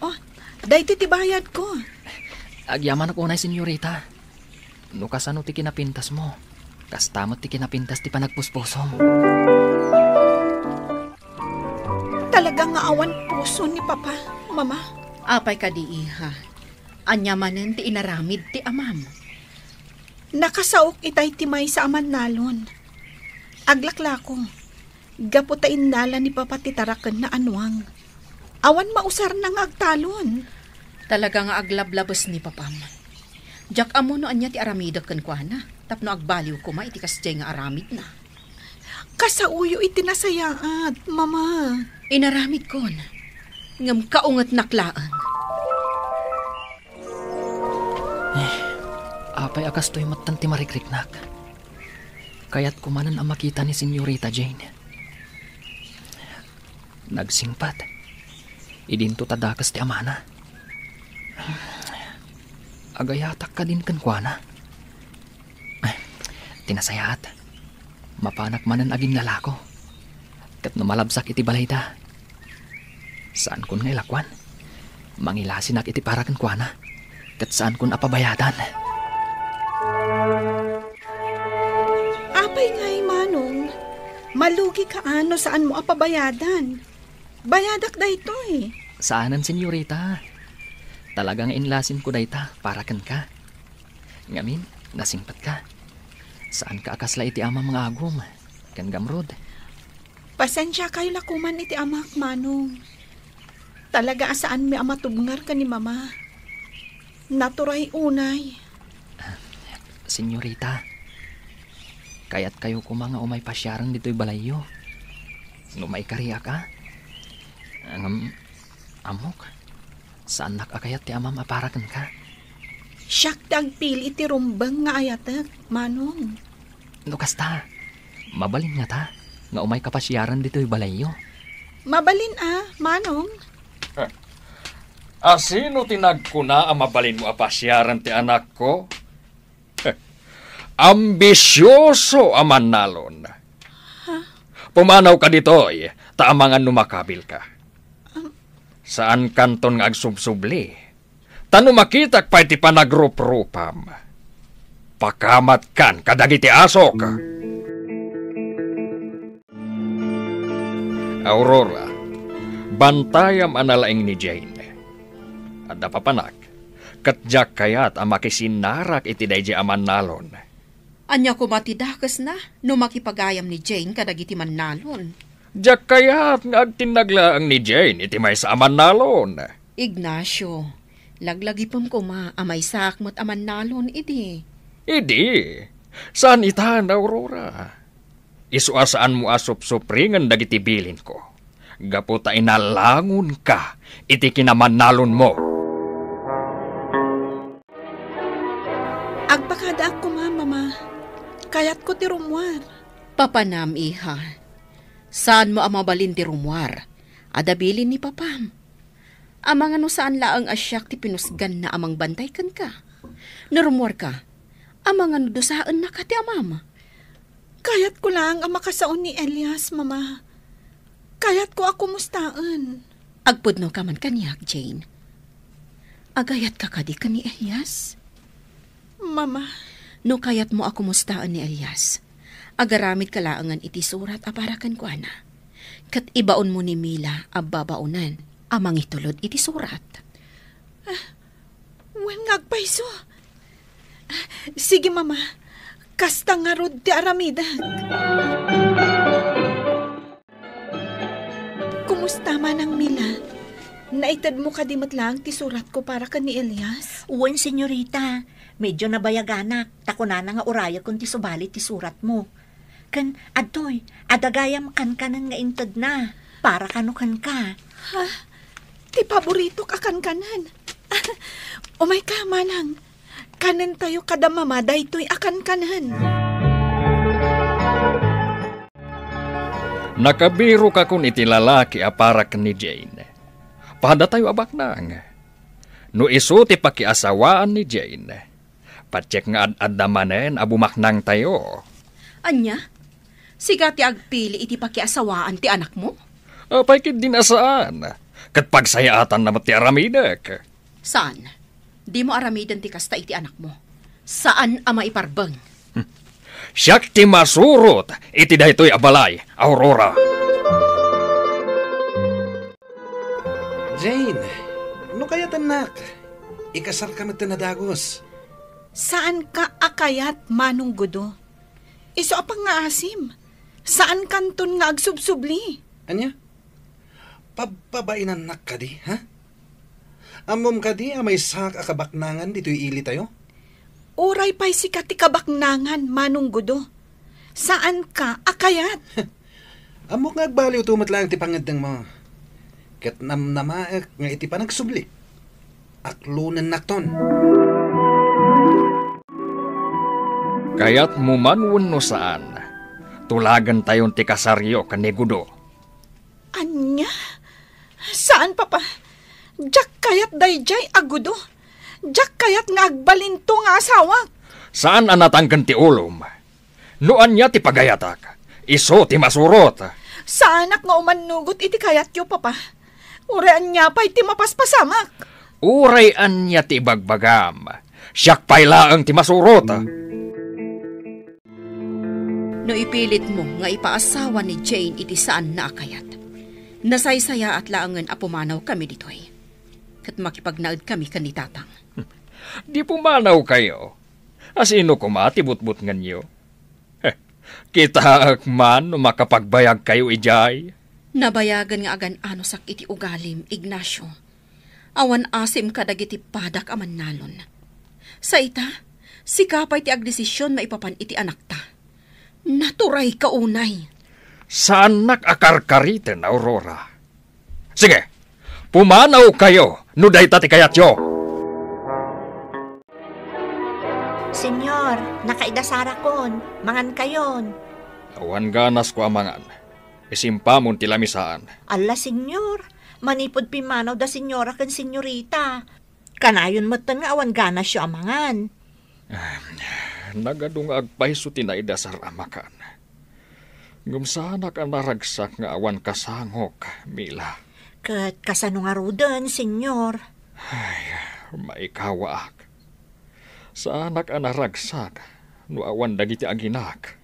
Oh, daytoy ti bayadko. Agyamanak unay, senyorita. No kasano ti kinapintasmo, kasta met ti kinapintas ti panagpuspusom. Talaga nga awan puso ni Papa, Mama. Apay kadi, iha? Ania manen ti inaramid ti amam? Nakasaok itay ti maysa a mannalon. Aglaklako. Gapu ta innala ni Papa ti tarakenna a nuang. Awan mausarna nga agtalon. Talaga nga aglablabes ni Papam. Diak ammo no ania ti aramidek kenkuana tapno agbaliw koma iti kasdiay nga aramidna. Kasaoyo iti nasayaat, Mama. Inaramidkon, ngem kaungetnak laeng. Eh, apay a kastoy metten ti marikriknak? Kayatko manen a makita ni Senyorita Jane. Nagsingpet. Idinto ta dakes ti amana. Agayatak kadin kenkuana. Ay, ti nasayaat. Mapanak manen aginlalako. Ket no malabsak iti balayda, saankon nga ilakuan. Mangilasinak iti para kenkuana, ket saankon a pabayadan. Apay ngay, Manong? Malugika a no saanmo a pabayadan. Bayadak daytoy. Saanen, senyorita. Talaga nga inlasinko dayta para kenka. Ngamin, nasingpetka. Saanka a kasla iti amam nga agum ken gamrud. Pasensiakayo la koman iti amak, Manong. Talaga a saanmi a matubngar ken ni Mama. Naturay unay. Senyorita, kayatkayo koma nga umay pasiaren ditoy balayyo. No maikariak a. Ngem, ammok, saannak a kayat ti amam a para kenka. Siak ti agpili iti rumbeng nga ayatek, Manong. No kasta, mabalin ngata nga umay kapasiaren ditoy balayyo. Mabalin a, Manong. Asino ti nagkuna a mabalinmo a pasiaren ti anakko? Ambisioso a mannalon. Pumanawka ditoy, ta amangan no makabilka. Saankanton nga agsubsubli. Ta no makitak pay ti panagruprupam, pakamatkan kadagiti asok. Aurora, bantayam a nalaing ni Jane. Adda papanak, ket diak kayat a makisinnarak iti daydiay a mannalon. Ania koma ti dakesna no makipagayam ni Jane kadagiti mannalon? Diak kayat nga agtinnag laeng ni Jane iti maysa a mannalon. Ignacio, laglagipem koma a maysaak met a mannalon idi. Idi, saan itan, Aurora. Isu a saanmo a supsupringen dagiti bilinko, gapu ta inalangonka iti kinamannalonmo. Agpakadaak koma, Mama. Kayatko ti rummuar. Papanam, iha. Saanmo a mabalin ti rummuar. Adda bilin ni Papam. Amangan no saan laeng a siak ti pinusganna a mangbantay kenka. No rummuarka, amangan no dusaennaka ti amam. Kayatko laeng a makasao ni Elias, Mama. Kayatko a kumustaen. Agpudnoka man kaniak, Jane. Agayatka kadi ken ni Elias? Mama. No kayatmo a kumustaen ni Elias, agaramidka laengen iti surat a para kenkuana. Ket ibaonmo ni Mila a babaonen a mangitulod iti surat. Wen nga agpayso. Sige, Mama. Kasta ngarud ti aramidek. Kumusta, Manang Mila? Naitedmo kadi met laeng ti suratko para ken ni Elias? Wen, senyorita. Medyo nabayaganak, ta kunana nga urayekon ti subali ti suratmo. Ken, adtoy, adda gayam kankanen nga intedna, para kano kenka. Ha? Ti paboritok a kankanen. Umayka, Manang. Kanentayo kada Mama daytoy a kankanen. Nakabirokakon iti lalaki a para ken ni Jane. Padatayo a baknang. No isu ti pakiasawaan ni Jane, patiek nga ad-adda manen a bumaknangtayo. Ania? Sika ti agpili iti pakiasawaan ti anakmo? Apay ketdin a saan? Ket pagsayaatanna met ti aramidek. Saan? Dimo aramiden ti kasta iti anakmo. Saan a maiparbeng. Siak ti masurot iti daytoy a balay, Aurora. Jane, no kayatennak, ikasarka met a dagus. Saanka a kayat, Manong Gudo. Isu a pangngaasim, saankanton nga agsubsubli. Ania? Pabpabainannak kadi, ha? Ammom kadi a maysaak a kabaknangan ditoy ilitayo? Uray pay sika ti kabaknangan, Manong Gudo. Saanka a kayat. Ammok nga agbaliwto met laeng ti pangngeddengmo. Ket namnamaek nga iti panagsubli, aklonennakton. Kayatmo man wenno saan, tulagentayon ti kasaryo ken ni Gudo. Ania? Saan, Papa. Diak kayat daydiay a Gudo. Diak kayat nga agbalinto nga asawak. Saan a natangken ti ulom. No ania ti pagayatak, isu ti masurot. Saanak nga umannugot iti kayatyo, Papa. Uray ania pay ti mapaspasamak. Uray ania ti ibagbagam, siak pay laeng ti masurot. No ipilitmo nga ipaasawa ni Jane iti saanna a kayat, nasaysayaat laengen a pumanawkami ditoy. Ket makipagnaedkami ken ni Tatang. Di pumanawkayo. Asino koma ti butbutngenyo? Heh, kitaek man no makapagbayagkayo idiay. Nabayagen nga agan-anosak iti ugalim, Ignacio. Awan asim kadagiti padak a mannalon. Sa ita, sika pay ti agdesision maipapan iti anakta. Naturayka unay. Saannak a karkariten, Aurora. Sige, pumanawkayo no dayta ti kayatyo. Senyor, nakaidasarakon, mangankayon. Awan ganasko a mangan. Isimpamon ti lamisaan. Alla, Senyor, manipud pimmanaw da Senyora ken Senyorita, kanayon metten nga awan ganasyo a mangan. Nagadu nga agpayso ti naidasar a makan. Ngem saanak a naragsak nga awan kasangok, Mila. Ket kasano ngaruden, Senyor? Ay, maikawaak. Saanak a naragsak no awan dagiti aginak.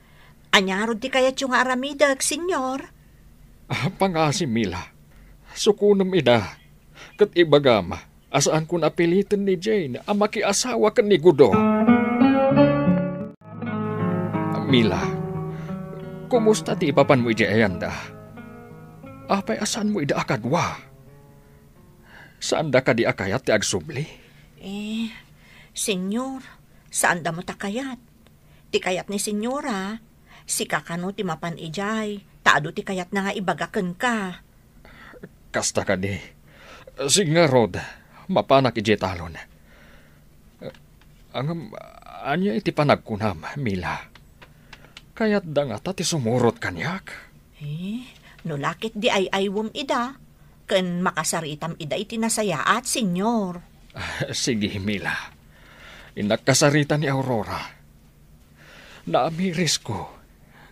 Aniarud ti kayatyo nga aramidek, Senyor? Ah, pangasi, Mila. Sukonem ida, ket ibagam a saanko a piliten ni Jane a makiasawa ken ni Gudo. Mila, kumusta ti ipapanmo idiay ayanda? Apay a saanmo ida a kadua? Saanda kadi a kayat ti agsubli? Eh, Senyor, saanda met a kayat. Ti kayat ni Senyora, sika kano ti mapan idiay, ta adu ti kayatna nga ibaga kenka. Kasta kadi. Sige ngarud, mapanak idiay talon. Ngem, ania iti panagkunam, Mila? Kayatda ngata ti sumurot kaniak? Eh, no la ket di ay-aywem ida, ken makasaritam ida iti nasayaat, Senyor. Sige, Mila. Innak kasarita ni Aurora. Naamirisko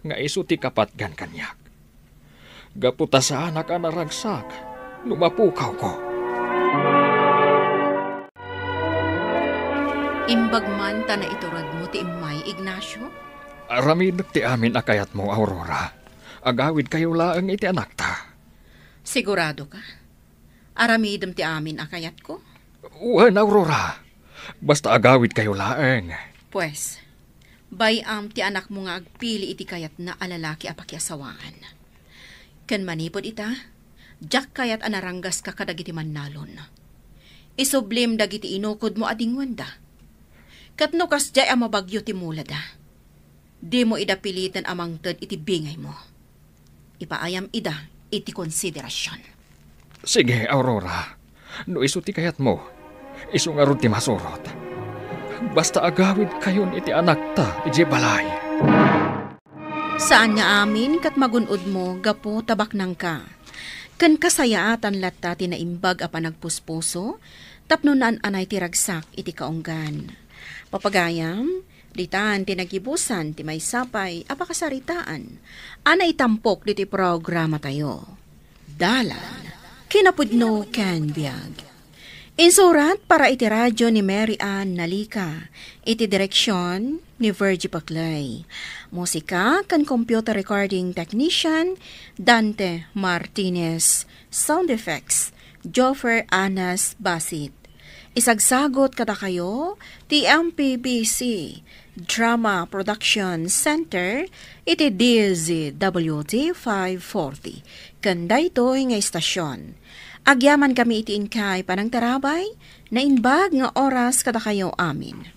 nga isu ti kapatgan kaniak. Gapu ta saanak a naragsak no mapukawko. Imbag man ta naituredmo ti immay, Ignacio? Aramidek ti amin a kayatmo, Aurora. Agawidkayo laeng iti anakta. Sigurado ka? Aramidem ti amin a kayatko? Wen, Aurora. Basta agawidkayo laeng. Pues, bay-am ti anakmo nga agpili iti kayatna a lalaki a pakiasawaan. Ken manipud ita, diak kayat a naranggaska kadagiti mannalon. Isublim dagiti inukodmo a dinguenda. Ket no kasdiay a mabagyo ti mulada, dimo ida piliten a mangted iti bingaymo. Ipaayam ida iti konsiderasion. Sige, Aurora. No isu ti kayatmo, isu ngarud ti masurot. Basta agawidkayon iti anakta idiay balay. Saan nga amin ket magun-odmo gapu ta baknangka. Ken kasayaatan latta ti naimbag a panagpuspuso tapno naan-anay ti ragsak iti kaunggan. Papagayam, ditan ti nagibusan ti maysa pay a pakasaritaan a naitampok ditoy programatayo. Dalan, kinapudno ken biag. Insurat para iti radyo ni Mary Ann Nalica, iti direksion ni Virgie Paclay. Musika ken computer recording technician, Dante Martinez. Sound effects, Joffer Anas Basit. Isagsagot kadakayo ti M P B C Drama Production Center iti D Z W T five forty. Ken daytoy nga istasion, agyamankami iti inkay panangtarabay, naimbag nga oras kadakayo amin.